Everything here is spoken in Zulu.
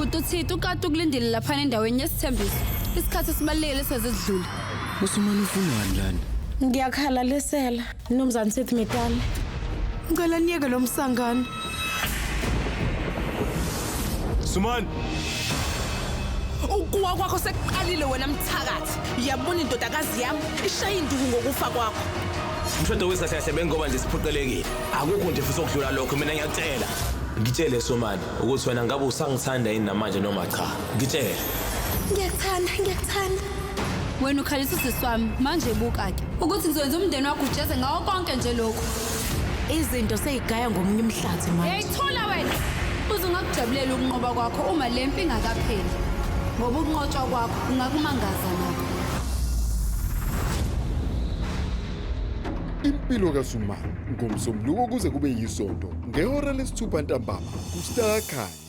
Bhuti uThito ukade ukulindile laphana endaweni yesithembiso. Isikhathi esibalulekile sezesidlule. Usumane ufunani lana? Ngiyakhala lesela, Mnumzane Seth Mitali. Ngicela niyeke lo msangano. Sumani! Ukuwa kwakho sekuqalile wena mthakathi. Yabona indodakazi yami ishaya induku ngokufa kwakho. Umshado wethu kahle kahle bengoba nje siphoqelekile. Akukho nje futhi okudlula lokho mina ngiyakutshela. Ngitshele Somani ukuthi wena ngabe usangithanda yini namanje noma cha. Ngitshele. Ngiyakuthanda, ngiyakuthanda. Wena ukhalisa usisi wami, manje buka-ke. Ukuthi ngizokwenza umndeni wakho ujeze ngawo konke nje lokhu. Izinto seyigaya ngomunye umhlathi manje. Hey thula wena. Uze ungakujabulela ukunqoba kwakho uma le mpi ingakapheli. Ngoba ukunqotshwa kwakho kungakumangaza nakho. Impilo kaSumani ngomsombuluko kuze kube yisonto ngehora lesithupha ntambama kuStar Khanya.